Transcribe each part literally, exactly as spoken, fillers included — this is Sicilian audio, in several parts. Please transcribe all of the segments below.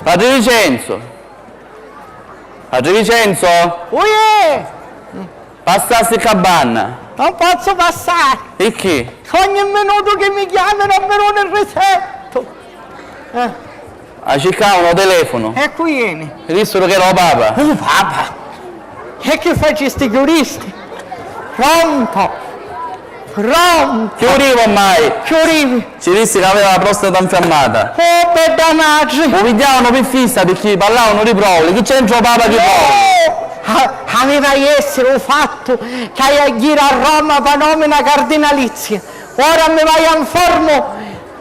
Patri Vicenzo! Patri Vicenzo! Uiè! Passassi ccà banna! Non pozzu passari! Picchì? Ogni minutu chi mi chiaminu mi duni risettu! Eh. A circavanu o telefonu. E cu ieni? Dissuru ch'era o papa. U papa? E chi facisti, chiuristi? Pronto? Pronto? Chiurivi ormai. Chiurivi. Ci dissi ca aveva la prostata nfiammata. Oh, bedda matri. U pigghiavanu pi fissa picchì parlavanu di pròvuli. Chi c'entra o papa chi pròvuli? No! A-, aveva a essiri u fattu ca haiu a jiri a Roma pa nomina cardinalizia. Ora mi vaiu a nformu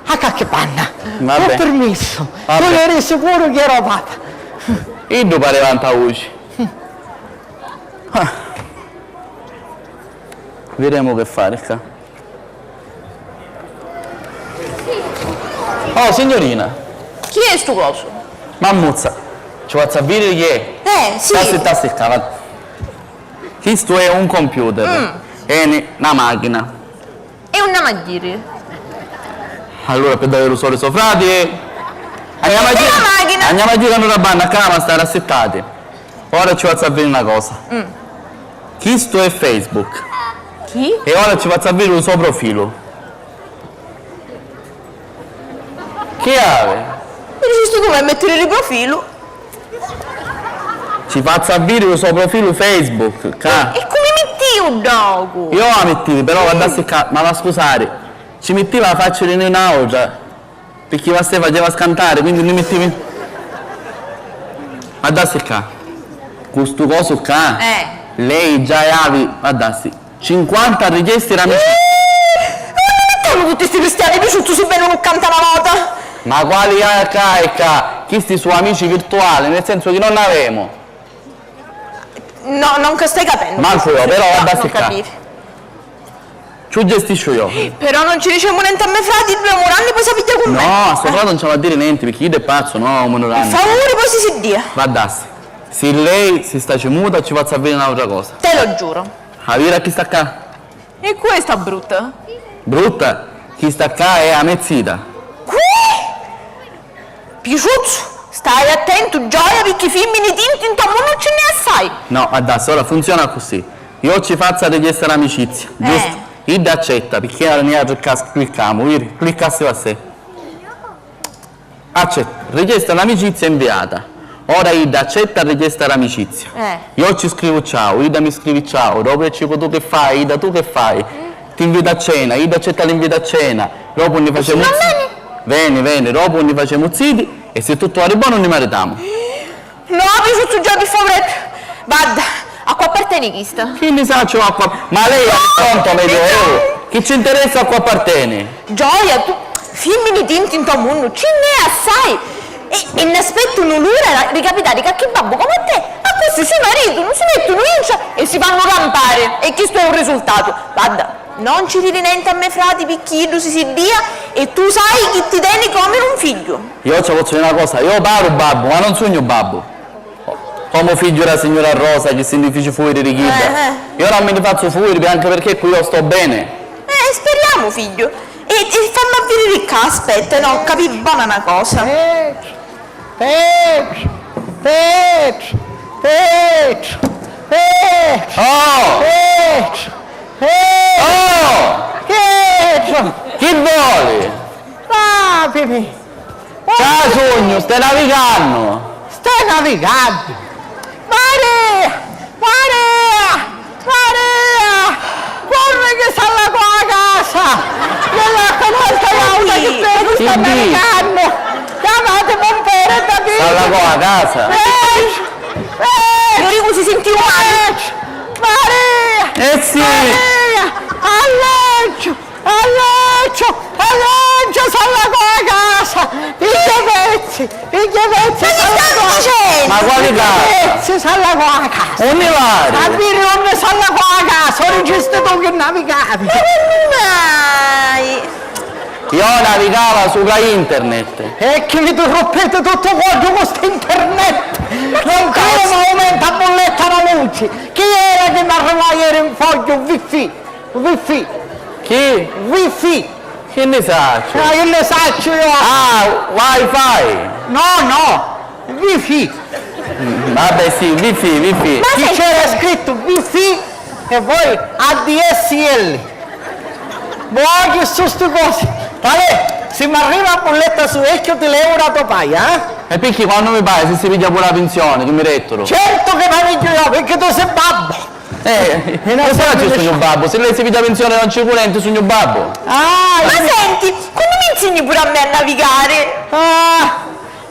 a cacchi banna. Vabbè. Cu pirmissu. Vabbè. Tu eri sicuru chi era o papa. Iddu pareva nta vuci. Ah. Viremu che fari ccà. Oh, signorina! Chi è stu cosu? Mammuzza, ci fazzu a vidiri chi è? Eh, sì. Tassi, tassi ccà, va. Chistu è un computer. Mm. Eni na machina. E unni hamu a jiri? Allura, pi daiu lu sori so frati, andiamo a jiri, andiamo a jiri a n'autra banna, ccà hamu a stari assittati. Ora ci fazzu a vidiri na cosa. Mm. Chistu è Facebook. Chi? E ora ci fazzu a vidiri lu so profilu. Chi havi? Mi dicisti comu a mettiri lu profilu? Ci fazzu a vidiri lu so profilu Facebook, ccà. E, e cu mi mittiu ddocu? Io a mittivi, però guardassi ccà, m'havi a scusari. Ci mittivi a facci di n'autra. Picchì vastè faceva scantari, quindi ni mittivi. Guardassi ccà. Cu stu cosu ccà, eh, lei già havi, guardassi, cinquanta richiesti d'amicizia. Eh, unni mittemu tutti sti cristiani, Piciuzzu, si venunu ccà nta na vota? Ma quali ccà e ccà? Chisti su amici virtuali, nel senso chi non n'avemu. No, non ca stai capennu. Mancu io, però guardassi ccà. Ci u gestisciu io. Però non ci dicemu nenti a me frati, iddu è un muranni, poi sa pigghia cu me. No, a so frati non ci havi a diri nenti, picchì iddu è pazzu, no, un muranni. Pi favuri, poi si siddia. Guardassi, si lei si sta cimuta, ci fazzu a vidiri n'autra cosa. Te lo giuro. A viri a chista ccà? E cu è sta brutta? Brutta? Chista ccà è a me zita. Cu? Piciuzzu, stai attentu, gioia, picchì fimmini tinti nto munnu ci nn'è assai. No, guardassi, ora funziona accussì. Io ci fazzu a richiesta d'amicizia, giustu? Idda accetta, picchì era nia clicca-, cliccamu, viri? Cliccassi vastè. Accetta. Richiesta d'amicizia inviata. Ora idda accetta a richiesta d'amicizia. Eh. Io ci scrivu ciao, idda mi scrivi ciao, dopu io ci dicu tu chi fai, idda tu chi fai? Ti invito a cena, idda accetta l'invito a cena, dopu ni facemu ziti. Veni, veni, dopu ni facemu ziti e si tuttu vari bonu ni maritamu. No, Piciuzzu, già ti fa fretta. Vadda, a cu apparteni chista? Chi ni sacciu a cu app-, ma lei è il conto medioevo? Chi ci interessa a cu apparteni? Gioia, tu, fimmini tinti nto munnu ci nn'è assai. E, e n'aspettu un'ura di capitari cacchi babbu comu a te, accussì si maritunu, si mettunu intra e si fannu campari. E chistu è un risultatu. Vadda, non ci diri nenti a me frati picchì iddu si siddia e tu sai chi ti teni comu un figghiu. Io ci pozzu diri na cosa, io paru babbu, ma non sugnu babbu. Comu figghiu dâ signura Rosa chi si nni fici fuiri di chidda. Eh, eh. Io non mi nni fazzu fuiri, anche perché qui io sto bene. Eh, speriamu, figghiu. E, e fammi a vidiri ccà, aspetta, no, capì bona na cosa. Petru, Petru, Petru, Petru, Petru. Oh! Petru, Petru. Oh! Petru! Chi voli? L'apimi! Ca sugnu, stai navigannu! Stai navigannu? Maria! Maria! Maria! Curri chi s'allacò a casa! Chi l'ha conosciuta l'auta chi Petru sta navigannu! Chiamati Pompere da Petru! S'allacò a casa? Petru! Petru! Lu ricu si sintiu mali! Petru! Maria! Eh sì! Maria! All'occhio! All'occhio! All'occhio s'allacò a casa! Pigghia pezzi! Pigghia pezzi! Ma chi stai dicennu? Ma quali casa? Pigghia pezzi s'allacò a casa! Unni vari? A viri unni s'allacò a casa! Ora ci sti tu chi navigavi! Ma quannu mai? Io navigava supra internet. E chi vi tu ruppiti tuttu quantu cu st'internet? Non credo ma aumenta a bulletta la luci! Chi era chi m'arrivò ieri in fogghiu? Wifi! Wifi! Chi? Wifi! Chi nni sacciu? Ah, chi nni sacciu io? Ah, wifi! No, no! Wi-Fi! Vabbè, sì, Wi-Fi, Wi-Fi. Ma chi c'era scrittu Wi-Fi e voi A D S L? Voi chi su sti cosi? Talè, si m'arriva a bulletta su vecchio ti levu la to paia, eh? E picchì quannu mi paia si si pigghia puru la pinsioni, chi mi detturu? Certu chi ma pigghiu io, picchì tu si babbu! Eh, e non sacciu sugnu babbu, si lei si pigghia la pinsioni non ci cu nenti sugnu babbu. Ah, ma senti, quannu mi nsigni puru a me a navigari? Ah!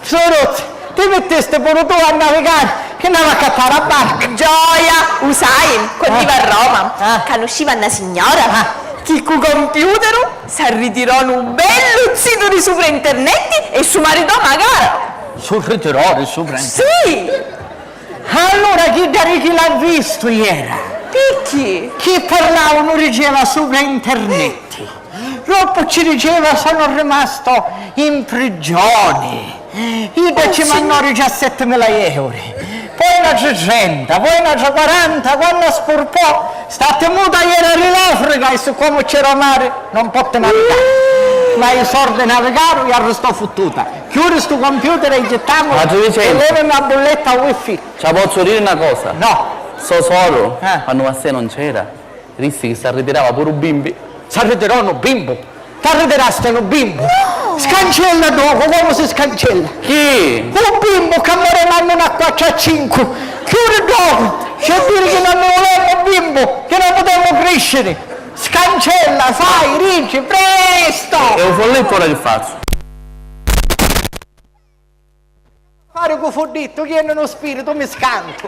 Sorozzi, ti mittisti puru tu a navigari, chi n'ava accattari a barca? Gioia, u sai, quannu iva a Roma, canusciva na signora chi cu compiuteru s'arritirò nu bellu zitu di supra internetti e su maritò macari. S'arritirò di supra internetti? Sì! Allura chidda di chi l'ha vistu iera? Picchì? Chi parlavanu diceva supra internetti. Doppu ci diceva sono rimasto in prigioni. Idda ci mannò diciassettimila euri, poi n'atri trenta, poi n'atri quaranta, quannu spurpò, statti muta iera di l'Africa e siccomu c'era mari non potti navigari. Ma i sordi navigaru e arristò futtuta. Chiudi stu computer e jittamulu e levimi a bulletta wifi. Ci la pozzu diri na cosa? No. So soru, quannu Massè non c'era, Rissi chi s'arritirava puru u bimbi. S'arritirò nu bimbu? T'arritirasti nu bimbu? No! Scancella ddocu, comu si scancella? Chi? U bimbu ca mori mannunu a quattru a cincu. Chiudi ddocu! C'è diri chi non ni vulemu u bimbu, chi non putemu crisciri. Scancella, fai, dici, presto! E u follettu ora chi fazzu? Fari cu fuddittu, chi è nu spiritu, mi scantu.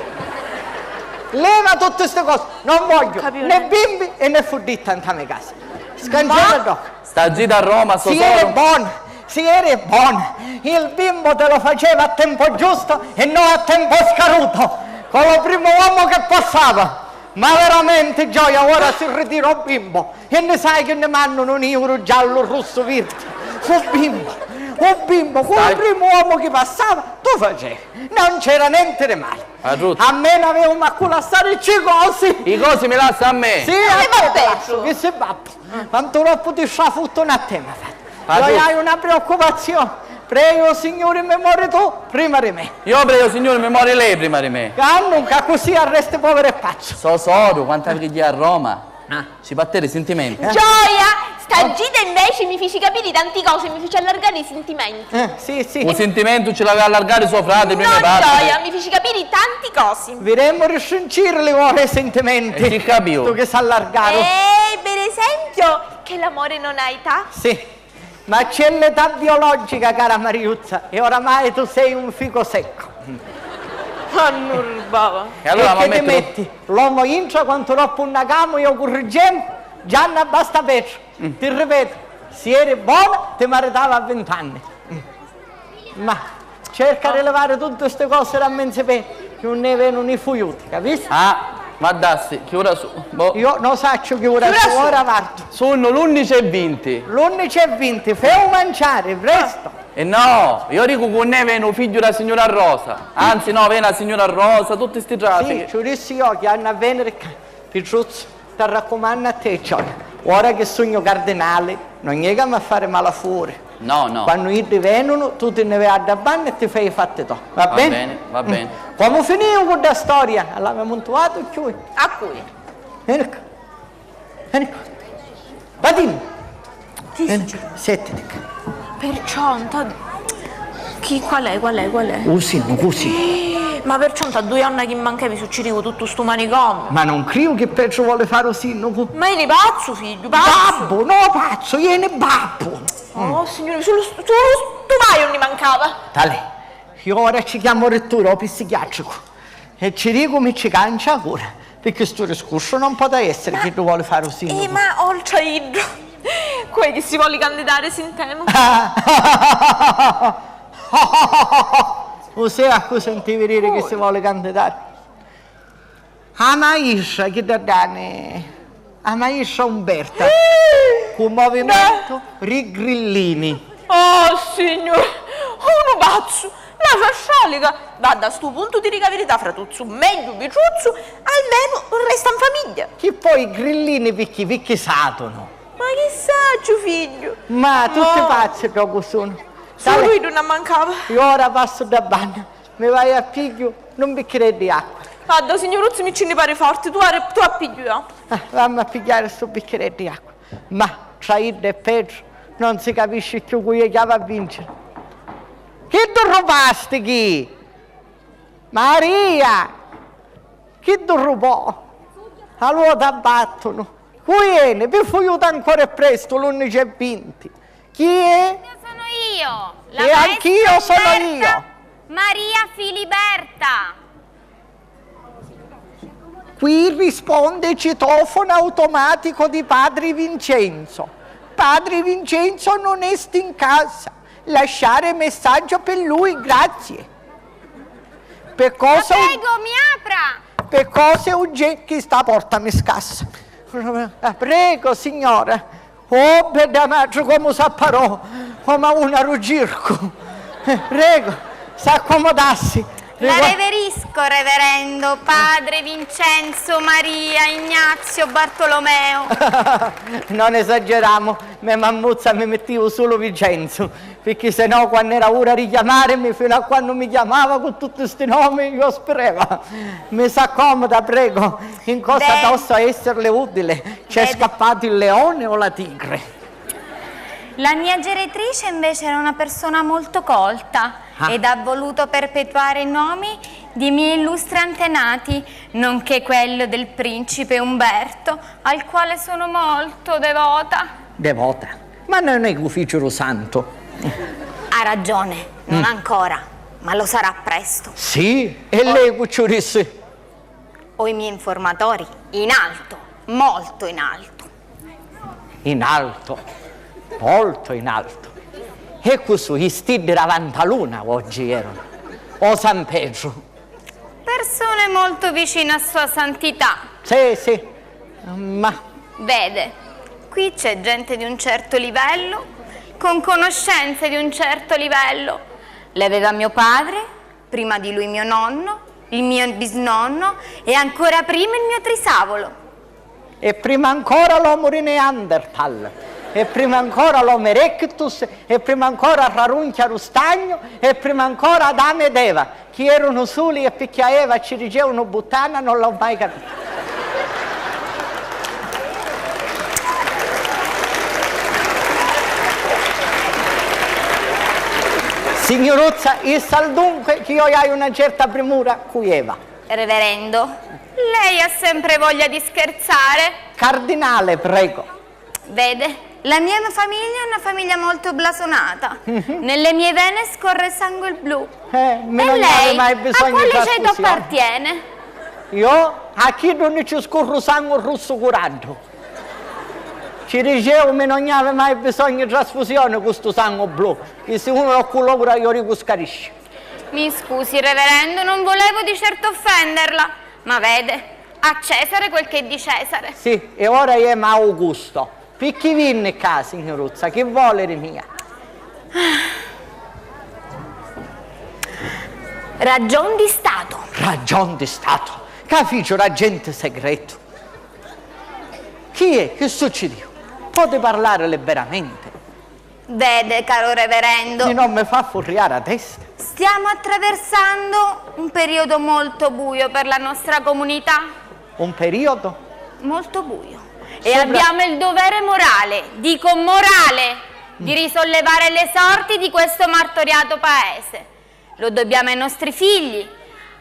Leva tutti sti cosi, non voglio né bimbi e né fudditta nta me casa. Scancella ddocu. Sta zita a Roma, so soru. Si eri bona, si eri bona, il bimbo te lo faceva a tempo giusto e no a tempo scaruto, con lo primo uomo che passava. Ma veramenti, Gioia, ora si ritira u bimbo e ni sai chi ni mannunu un iuru giallu, russu, virdi. U bimbo, u bimbo, cu lu primu omu chi passava, tu facevi. Non c'era nenti di mali. A me n'avevumi a culassari cci cosi. I cosi mi lassa a me. Sì, a te, Patru, chi si babbu. Quantu troppu ti strafuttu na tema, Patru. Io haiu una preoccupazione. Prego, Signuri, mi mori tu prima di me. Io prego, Signuri, mi mori lei prima di me. Ca annunca, accussì arresti poviru e pazzu. So soru, quantu havi chi jia a Roma, ci patteri i sintimenti. Gioia! Sta gita inveci mi fici capiri tanti cosi e mi fici allargari i sintimenti. Eh, sì, sì. U sintimentu ci l'avia allargari so frati prima di partiri. No, Gioia, mi fici capiri tanti cosi. Viremu di strincirli ora i sintimenti. E chi capiu? Tu chi s'allargaru. Eh, per esempio, che l'amore non ha età. Sì. Ma c'è l'età biologica, cara Mariuzza, e oramai tu sei un fico secco. Quannu rubava. E allora, e che ti metti? L'omu intra quantu troppu nna camu, io curriggemu, Gianna basta Petru. Ti ripeto, si eri bona, ti maritavi a vint'anni. Ma cerca di livari tutti sti cosi da menzi pè, chi nun ne venunu i fuiuti, capisti? Ah, ma dassi, chi ura su? Boh. Io no sacciu chi ura su, ora vardu. Sunnu l'unnici e vinti. L'unnici e vinti, feu manciari, presto! E no, io dicu cu ne veni u figghiu da signura Rosa. Anzi, no, veni a signura Rosa, tutti sti trafichi. Sì, ci u dissi io chi hannu a veniri ccà. Pitruzzu, t'arraccumannu a te, Gioia, ora chi sugnu cardinali, non è ca m'ha fari malafuri. No, no. Quannu iddi venunu, tu ti nni vai a dda banna e ti fai i fatti to. Va beni? Va beni, va beni. Comu finiu cu dda storia? Allà mi muntuvatu cchiui? A cui? Veni ccà. Veni ccà. Vadinni. Chi succedi? Settiti ccà. Perciò, nta-, chi, qual è, qual è, qual è? U sinnucu, sì. Eh, ma perciò nta dui anni chi manca vi succidiu tuttu stu manicomiu. Ma non criu chi Petru voli fari u sinnucu. Ma eri pazzu, figghiu, pazzu? Babbu, no pazzu, ieni babbu. Oh, signuri, sulu stu, sulu stu vaiu ni mancava. Talè, io ora ci chiamu rittura o psichiatricu. E ci dicu mi ci cancia a cura, picchì stu discursu non pota essiri chi ddu voli fari u sinnucu. Eh, ma oltri a iddu, cu è chi si voli candidari, sintemu? U sei a cu sentivi diri chi si voli candidari? A maistra, chi dda dani? A maistra Umberta, cu movimentu ri grillini. Oh, signuri, unu pazzu, na ciastralica! Vadda, a stu puntu ti dicu a virità, fratuzzu, megghiu Pitruzzu, almenu resta in famigghia. Chi poi i grillini picchì, picchì satunu? Ma chi sacciu, figghiu? Ma tutti pazzi ddocu sunu. Sulu iddu nna mancava. Io ora passu dda banna. Mi vai a pigghiu nu bicchireddu d'acqua. Vadda, signuruzzu, mi ci nni pari forti, tu ari, tu a pigghiu iò. Ah, vammi a pigghiari stu bicchireddu d'acqua. Ma tra idda e Petru non si capisci cchiù cu è chi havi a vinciri. Chiddu rrupasti chi? Maria! Chiddu rrupò! Allura t'abbattunu! Cu eni? Pi fuiuta ancora è prestu, l'unnici e vinti! Chi è? Io sono io, la E anch'io maestra sono Umberta io. Maria Filiberta. Qui risponde citofono automatico di padre Vincenzo. Padre Vincenzo non è in casa. Lasciare messaggio per lui, grazie. Per cosa? La prego, mi apra! Per cosa oggi chi sta porta mi scassa? Ah, prego, signora. Oh, bedda matri, comu s'apparò, comu a una ru circu. Eh, prego, s'accomodassi. La Rigu- reverisco, reverendo, padre Vincenzo, Maria, Ignazio, Bartolomeo. Non esageramu, me mammuzza mi mittiu sulu Vincenzo. Picchì se no, quannu era ura di chiamarimi, finu a quannu mi chiamava cu tutti sti nomi, io spireva. Mi s'accomoda, prego, in cosa Beh. Posso esserle utile? C'è Beh. Scappato il leone o la tigre? La mia geretrice invece era una persona molto colta Ah. Ed ha voluto perpetuare i nomi dei miei illustri antenati, nonché quello del principe Umberto, al quale sono molto devota. Devota? Ma non è che ficiru santu? Ha ragione, non Mm. ancora, ma lo sarà presto. Sì? E lei cu ci dissi? Ho i miei informatori in alto, molto in alto. In alto, molto in alto. E cusù i stiddi davanti a luna oggi erano. O San Petru. Persone molto vicine a Sua Santità. Sì, sì, ma Vede, qui c'è gente di un certo livello, con conoscenze di un certo livello. Le aveva mio padre, prima di lui mio nonno, il mio bisnonno e ancora prima il mio trisavolo. E prima ancora l'omu di Neanderthal, e prima ancora l'Homo erectus, e prima ancora Rarunchia Rustagno, e prima ancora Adame ed Eva. Chi erunu suli e picchì a Eva ci dicevunu buttana non l'ho mai capito. Signuruzza, issa al dunque chi io haiu una certa primura cu Eva. Reverendo, lei ha sempre voglia di scherzare. Cardinale, prego. Vede, la mia famiglia è una famiglia molto blasonata. Mhm. Nelle mie vene scorre sangue blu. Eh, mi E non ne avevo lei mai a bisogno di quale ceto trasfusione. Appartiene? Io? A chiddu unni ci scurru sangu russu curaddu. Ci dicevu, mi non ne avevo mai bisogno di trasfusione cu stu sangu blu, chi si uno lo culura io dicu scarisci. Mi scusi, reverendo, non volevo di certo offenderla, ma vede, a Cesare quel che è di Cesare. Sì, e ora jemu a Augusto. Picchì vinni ccà, signuruzza? Chi voli di mia? Ragion di Stato. Ragion di Stato? Ca ficiu d'agente segretu? Chi è? Chi succidiu? Poti parlare liberamente. Vede, caro reverendo, Di non mi fa furriare a testa. Stiamo attraversando un periodo molto buio per la nostra comunità. Un periodo? Molto buio. E Sopra- abbiamo il dovere morale, dico morale, di risollevare le sorti di questo martoriato paese. Lo dobbiamo ai nostri figli,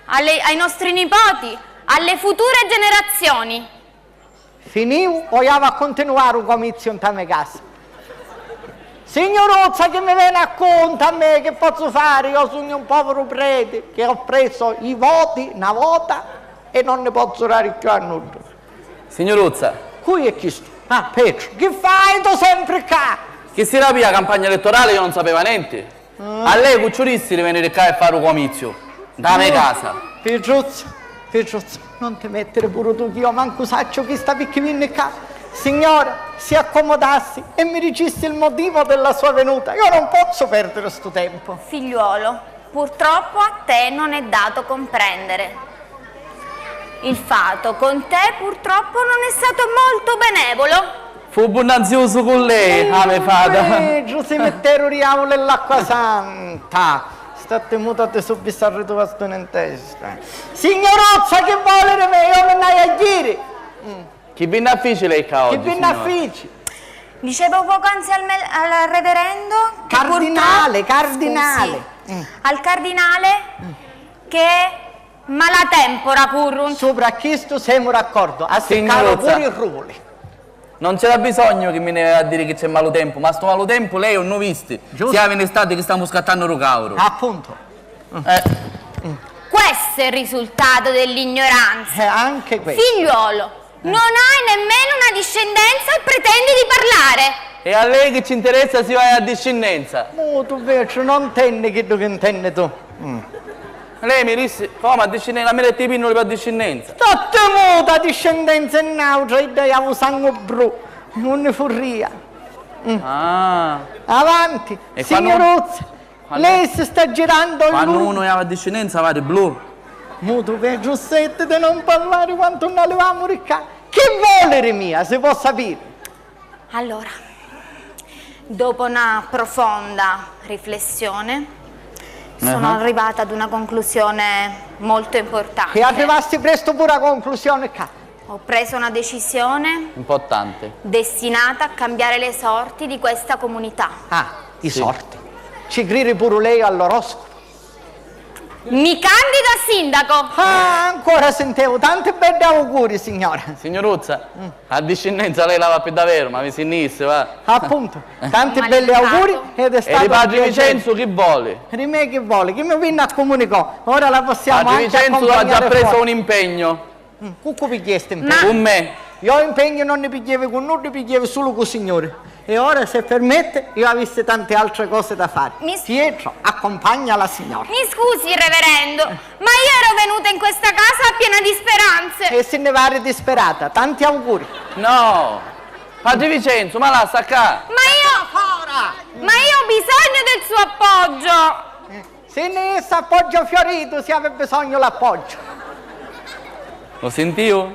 alle- ai nostri nipoti, alle future generazioni. Finiu o javu a cuntinuari u comizziu nta me casa? Signuruzza, chi mi veni a cunta a me, chi pozzu fari? Io sugnu un poviru preti chi ho preso i voti na vota e non ni pozzu dari cchiù a nuddu. Signuruzza. Cui è chistu? Ah, Petru, chi fai tu sempri ccà? Chi si rapìa a campagna elettorali io non sapeva nenti. A lei cu ci dissi di veniri ccà e fari u comizziu nta me casa. Pitruzzu, Pitruzzu, non ti mettiri puru tu, chi io mancu sacciu chista picchì vinni ccà. Signora, si accomodassi e mi dicissi il motivo della sua venuta. Io non pozzu perdere stu tempo. Figliuolo, purtroppo a te non è dato comprendere. Il fato con te purtroppo non è stato molto benevolo. Fu bunnanziusu cu lei, a me fata. Giù si mitteru diavulu e l'acqua santa. Statti muta, ti subissi arritu vastuni in testa. Signuruzza, chi voli di me? Io mi nn'haiu a jiri. Mm. Chi vinni a fici lei ccà oggi, signora? Chi vinni a fici? Dicevo poc'anzi al me-, al reverendo che purtroppo... Cardinale, cardinale. Scusi. Mm. Al cardinale che malatempora currunt. Supra a chistu semu d'accordu. Assiccaro puru i ruvuli. Non c'era bisogno chi mi ni veni a diri chi c'è malu tempu, ma stu malu tempu lei 'un nu visti. Giustu. Sia in estati chi stamu scattannu ru cauru. Appuntu. Eh. Questo è il risultato dell'ignoranza. Eh, anche questo. Figliuolo, non hai nemmeno una discendenza e pretendi di parlare. E a lei chi ci interessa si vai a discindenza? Mutu, Petru, non ntenni chiddu chi ntenni tu. Mm. Lei mi dissi, comu a discindenza? Mi detti i pinnuli pâ discindenza. Statti muta, a discendenza è nautra, idda havi u sangu bru, nun ni furria. Mm. Ah. Avanti, signuruzza, lei si sta girando in... Quannu unu havi a discindenza vari blu. Mutu, Petru, settiti, non parlari, quantu nni livamu di ccà. Chi voli di mia, si pò sapiri? Allora, dopo una profonda riflessione, sono arrivata ad una conclusione molto importante. E arrivasti prestu puru a conclusione ccà. Ho preso una decisione importante, destinata a cambiare le sorti di questa comunità. Ah, i sorti. Ci criri puru lei all'oroscopo? Mi candido a sindaco! Ah, ancora sintevu tanti beddi auguri, signora. Signuruzza, a discindenza lei l'havi pi daveru, ma mi si nni jissi, va. Appuntu, tanti belli auguri ed è stato un piacere. E di padri Vicenzu chi voli? Di me chi voli? Chi mi vinni a cumunicò? Ora la possiamo anche accompagnare fuori. Padri Vicenzu ha già preso un impegno. Mm, cu cu pigghiasti impegnu? Cu me. Io impegni non ni pigghiavi cu nuddu, pigghiavi sulu cu Signuri. E ora, se permette, io avissi tanti altre cose da fare. Pietro, accompagna la signora. Mi scusi, reverendo, ma io ero venuta in questa casa piena di speranze. E si nni vari disperata. Tanti auguri. No. Padri Vicenzu, ma lassa ccà. Ma io, ma io ho bisogno del suo appoggio. Si nni jissi a Poggio Fioritu, si havi bisognu l'appoggio. Lu sintiu?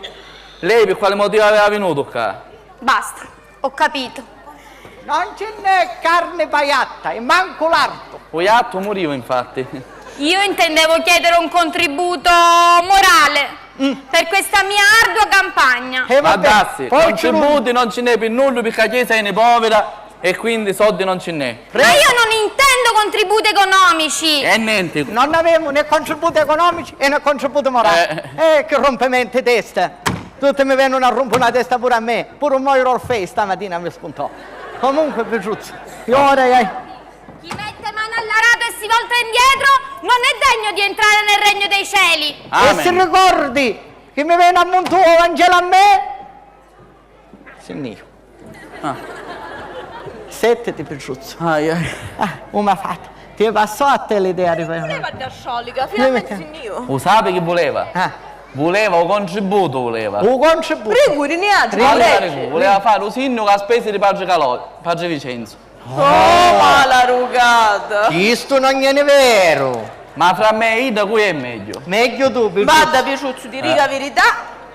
Lei pi quali motivu aveva vinutu ccà? Basta, ho capito. Non ci nn'è carni pâ jatta e mancu l'artu. U jattu muriu, infatti. Io intendevo chiedere un contributo morale per questa mia ardua campagna. E vabbè, ma dassi, contributi non ci nn'è pi nuddu, picchì a chiesa eni povira. E quindi soddi non ci nn'è. Ma io non intendo contributi economici! E nenti. Non avemu né contributi economici e né contributi morali. Eh. Eh, chi rumpimenti di testa! Tutti mi venunu a rumpu la testa puru a me. Puru Moirol Fei stamatina mi spuntò. Comunque, Pitruzzu, io ora, eh. Chi mette mano all'arato e si volta indietro non è degno di entrare nel regno dei cieli! Amen. E si ricordi chi mi veni a muntu u Vangelu a me? Sinnìu. Ah. Sèttiti, Pitruzzu. Ai, ai. Ah, comu fai? Ti passò a te l'idea di fari... Vuleva dda sciòlica, finalmenti sinnìu. U sapi chi vuleva? Ah. Vuleva u contributu, vuleva. U contributu? Priguri niatri. Allura, vuleva fari u sinnicu a spesi di patri Calò-, patri Vicenzu. Oh, malarucata! Chistu non eni veru! Ma fra me e idda, cui è megghiu? Megghiu tu, Pitruzzu. Vadda, Pitruzzu, ti dicu a virità,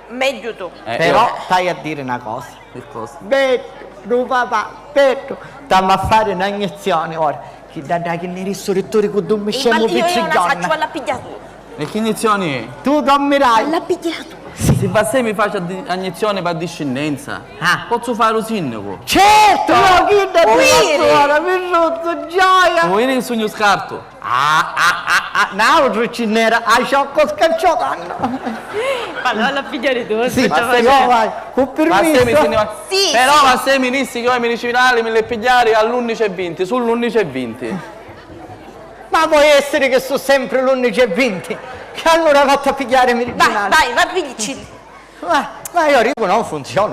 megghiu tu. Eh, però t'haiu a diri na cosa. Chi cosa? Beddu, papà, beddu. T'amu a fari na gnizzioni ora. Chidda ddà chi nni dissi u ritturi cu dui miscemu pi tri jorna. Io, io la sacciu, valla a pigghiari tu. E chi gnizzioni è? Tu dormirai. Valla a pigghiari tu. Si Vassè mi faci a di-, a gnizzioni pâ discindenza, pozzu fari u sinnicu? Certu! Io chidda ti pozzu fari, Pitruzzu, gioia! Vuoi dire che sugnu scartu? Ah, ah, ah, ah, n'autru ci nn'era, a cioccu scacciò tannu. Allora la pigghiari tu, sì, io vai, cu pirmissu. Però Vassè mi dissi chi oi miricinali mi l'hê pigghiari all'undici e vinti, su l'undici e vinti. Ma pò essiri chi su sempri l'undici e vinti, chi allura vatti a pigghiari i miricinali. Vai, vai, va pigghiaccilli. Ma, ma io dicu, non funziona.